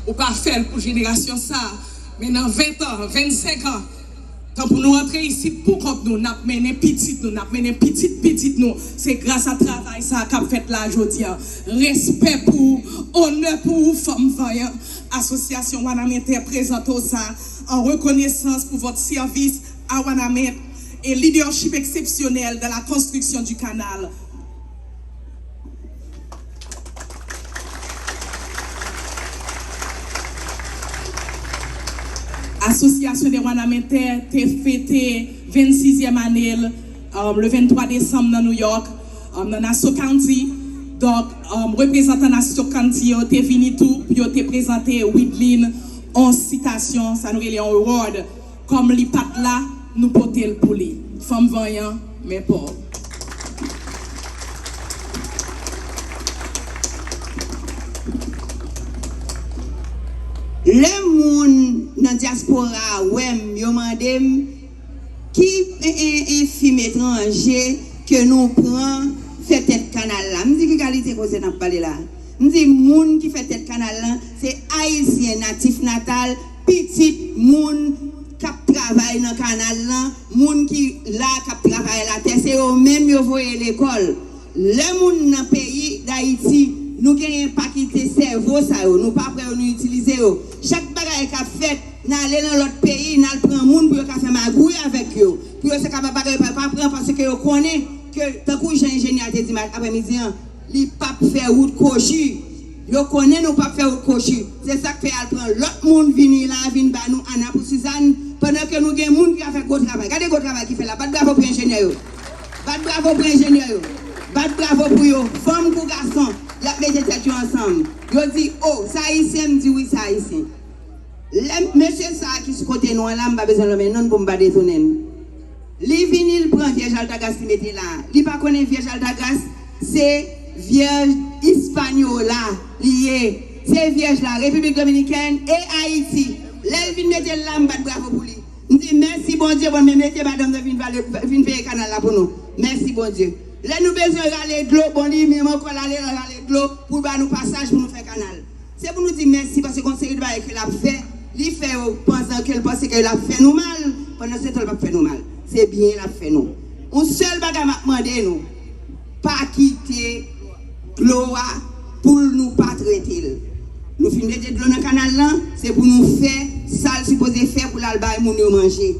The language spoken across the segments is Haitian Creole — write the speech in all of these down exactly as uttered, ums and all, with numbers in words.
Ou ka fè l pou jenerasyon sa, men nan ven tan, vennsenk an, tan pou nou antre isit pou kont nou, n ap mennen pitit nou, n ap mennen pitit pitit nou. Se gras a travay sa k ap fèt la jodi a. Respè pou ou, onè pou ou, fanm vanyan. Asosyasyon Wanament prezante w sa an rekonesans pou vòt sèvis a Wanament e lidèchip eksepsyonèl dan la konstriksyon di kanal. Asosyasyon de Wanament te fete vennsizyèm ane l, um, le venntwa desanm nan New York, um, nan Nassau County. Donk, um, reprezantan Nassau County yo te vini tou pou yo te prezante Widlin on sitasyon, sa nou rele on award. Kòm li pa t la, nou pote l pou li. Fanm vanyan, men pa w. Lè moun nan dyaspora a wè m, yo mande m, ki, e, e, e, fim etranje ke nou pran fè tèt kanal la? M di, ki kalite koze n ap pale la? M di, moun ki fè tèt kanal lan, se Ayisyen natif natal, pitit moun k ap travay nan kanal lan, moun ki la k ap travay latè, se yo menm yo voye lekòl. Lè moun nan peyi Dayiti, nou genyen pakite sèvo sa yo, nou pa pran yo, nou itilize yo. Chak bagay k ap fèt, n ale nan lòt peyi, n al pran moun pou yo ka fè magouy avèk yo, pou yo se kapab bagay yo pa, pa pran, paske yo konnen ke, tankou jan enjenyè a te di m aprèmidi an, li p ap fè wout kwochi. Yo konnen nou p ap fè wout kwochi. Se sa k fè y al pran lòt moun vini la, vin ba nou Ana pou Sizàn, pandan ke nou gen moun ki ka fè gwo travay. Gade gwo travay ki fè la. Bat bravo pou enjenyè yo. Bat bravo pou enjenyè yo. Bat bravo pou yo. Fanm kou gason, y ap mete tèt yo ansanm. Yo di, o, sa ayisyen? M di, wi, sa ayisyen. Lè mesye sa a ki sou kote nou an la, m pa bezwen nonmen non l pou m pa detounen l. Li vini, l pran vyèj Altagras, li mete la. Li pa konnen vyèj Altagras se vyèj Ispanyola li ye. Se vyèj la, Repiblik Dominikèn e Ayiti. Lè l vin mete l la, m bat bravo pou li. M di, mèsi Bondye, bon, men mete madanm nan vin vale, vin peye kanal la pou nou. Mèsi Bondye. Lè nou bezwen rale dlo, bon, li menm ankò l ale, l al rale dlo pou l ba nou pasaj pou nou fè kanal. Se pou nou di mèsi, paske gon seri de bagay ke l ap fè, li fè yo pandan ke l panse ke l ap fè nou mal, pandan se tan l p ap fè nou mal. Se byen l ap fè nou. Yon sèl bagay m ap mande nou, pa kite dlo a pou nou pa trete l. Nou fin mete dlo nan kanal lan, se pou nou fè sa l sipoze fè pou l al bay moun yo manje.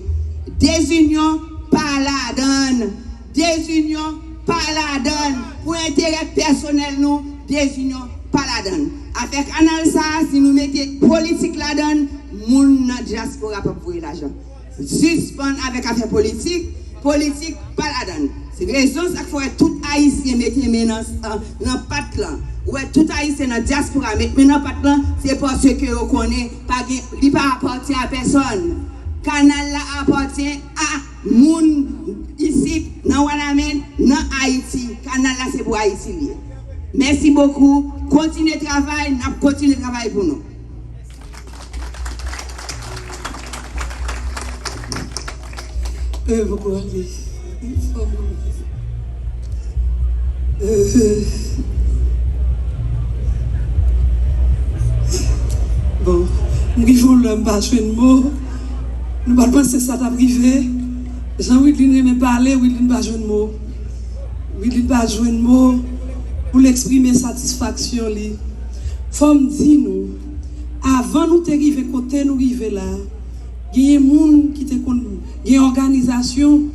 Dezinyon pa ladan l. Dezinyon pa ladan l. Pou enterè pèsonèl nou, dezinyon pa ladan l. Afè kanal sa a, si nou mete politik ladan l, moun nan dyaspora p ap voye lajan. Sispann avèk afè politik, politik pa ladan l. Se rezon sa k fè w wè tout Ayisyen mete men nan, nan pat lan. Ou wè tout Ayisyen nan dyaspora met men nan pat lan, se paske yo konnen pa gen, li pa apatyen a pèsòn. Kanal la apatyen a moun isit, nan Wanament, nan Ayiti. Kanal la se pou Ayiti li ye. Mèsi bokou. Kontinye travay, n ap kontinye travay pou nou. Euh, poko ale. Euh. Bon, m rive yon lè m pa jwenn mo. Nou pa t panse sa t ap rive. Jan Widlin renmen pale, Widlin pa jwenn mo. Widlin pa jwenn mo pou l eksprime satisfaksyon li. Fò m di nou, avan nou te rive kote nou rive la, genyen moun ki te konn, gen òganizasyon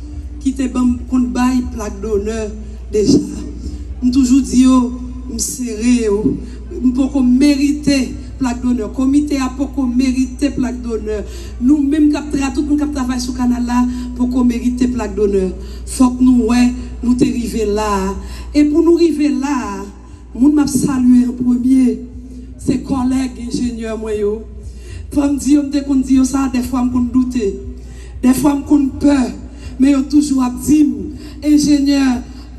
ki te ban m, konn bay plak donè deja. M toujou di yo, m sere yo. M poko merite plak donè. Komite a poko merite plak donè. Nou menm k ap tra-, tout moun k ap travay sou kanal la poko merite plak donè. Fòk nou wè nou te rive la a. E pou nou rive la a, moun m ap salye an premye, se kòlèg enjenyè mwen yo. Fò m di yo, m te konn di yo sa, dèfwa m konn doute. Dèfwa m konn pè, men yo toujou ap di m, enjenyè,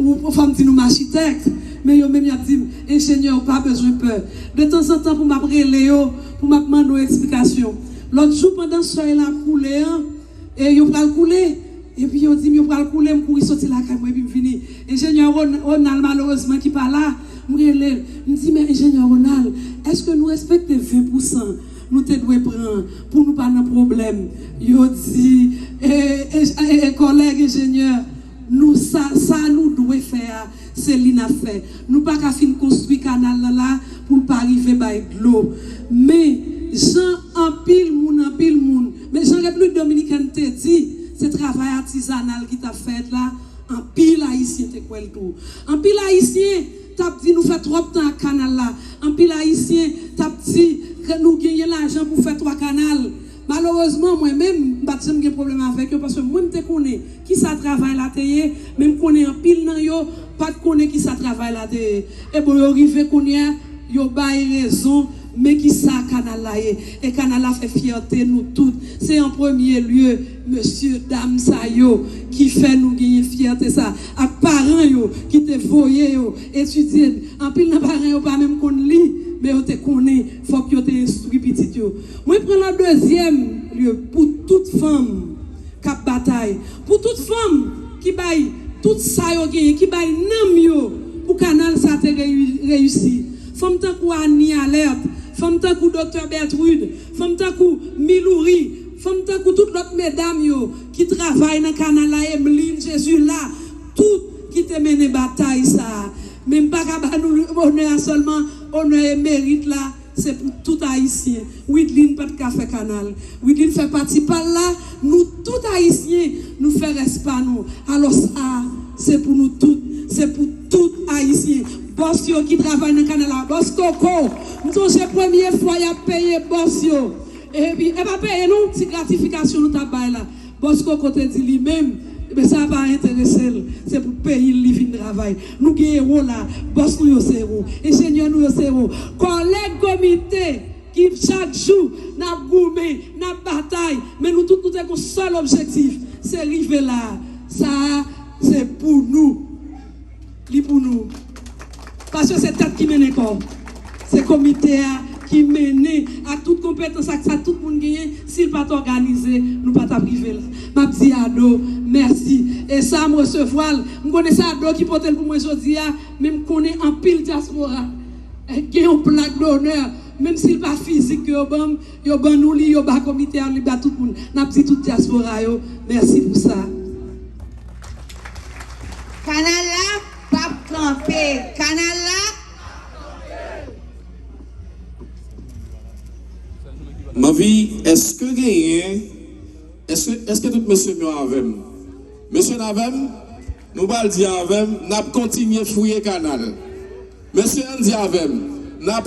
ou, fò m di nou m achitèk, men yo menm y ap di m, enjenyè, ou pa bezwen pè. De tanzantan pou m ap rele yo, pou m ap mande yo eksplikasyon. Lòt jou, pandan sèy la ap koule an, e yo pral koule. Epi yo di m yo pral koule, m kouri soti lakay mwen, epi m vini. Enjenyè Ron-, Ronald, malerezman, ki pa la, M rele l, m di, men Enjenyè Ronald, èske nou respekte ven pousan nou te dwe pran pou nou pa nan pwoblèm? Yo di, e, e, e, e, kòlèg enjenyè, nou sa, sa nou dwe fè a, se li n ap fè. Nou pa ka fin konstwi kanal lan la pou l pa rive bay dlo. Men, jan anpil moun, anpil moun, men jan Repiblik Dominikèn te di, se travay atizanal ki t ap fèt la, anpil Ayisyen te kwè l tou. Anpil Ayisyen t ap di nou fè twòp tan ak kanal la. Anpil Ayisyen t ap di ke nou genyen lajan pou fè twa kanal. Malerezman, mwen menm, m pa t janm gen pwoblèm avèk yo, paske mwen, m te konnen kisa travay la te ye, men m konnen anpil nan yo pa t konnen kisa travay la te ye. E bon, yo rive kounye a, yo bay rezon, men kisa kanal la ye. E kanal la fè fyète nou tout. Se an premye lye, mesye, dam sa yo ki fè nou genyen fyète sa, ak paran yo ki te voye yo etidye. Anpil nan paran yo pa menm konn li, men yo te konnen, fòk yo te enstwi pitit yo. Mwen pran la dezyèm lye pou tout fanm k ap batay, pou tout fanm ki bay tout sa yo genyen, ki bay nanm yo pou kanal sa te reyi-, reyisi. Fanm tankou Annie Alerte, fanm tankou Doktè Bertrude, fanm tankou Milouri, fanm tankou tout lòt medam yo ki travay nan kanal la, Emeline, Jesula, tout ki te mennen batay sa a. Men m pa ka ba nou onè a sèlman, onè e merit la, se pou tout Ayisyen. Widlin pa t ka fè kanal. Widlin fè pati pa l la, nou tout Ayisyen, nou fè rès pa nou. Alò sa, se pou nou tout, se pou tout Ayisyen. Bòs yo ki travay nan kanal la, bòs Koko, m sonje premye fwa y ap peye bòs yo. Epi, e pa peye non, ti gratifikasyon nou t ap bay la. Bòs Koko te di li menm, men sa pa enterese l, se pou peyi l li vin travay. Nou gen ewo la, bòs nou yo se ewo, enjenyè nou yo se ewo, kòlèg komite ki chak jou n ap goumen, n ap batay, men nou tout nou te gen yon sèl objektif, se rive la. Sa a, se pou nou. Li pou nou. Paske se tèt ki mennen kò. Se komite a ki mennen ak tout konpetans ak sa tout moun genyen. Si l pa t òganize, nou pa t ap rive la. M ap di Ado mèsi. E sa, m resevwa l. M konnen se Ado ki pote l pou mwen jodi a, men m konnen anpil dyaspora, eh, gen yon plak donè. Menm si l pa fizik ke yo ban m, yo ban nou li, yo ba komite a, li ba tout moun. N ap di tout dyaspora yo, mèsi pou sa. Kanal la p ap kanpe. Kanal la. M anvi, èske genyen, èske, èske tout mesye m yo avè m? Mesye n avè m? Nou pral di avè m, n ap kontinye fouye kanal. Mesye, ann di avè m, n ap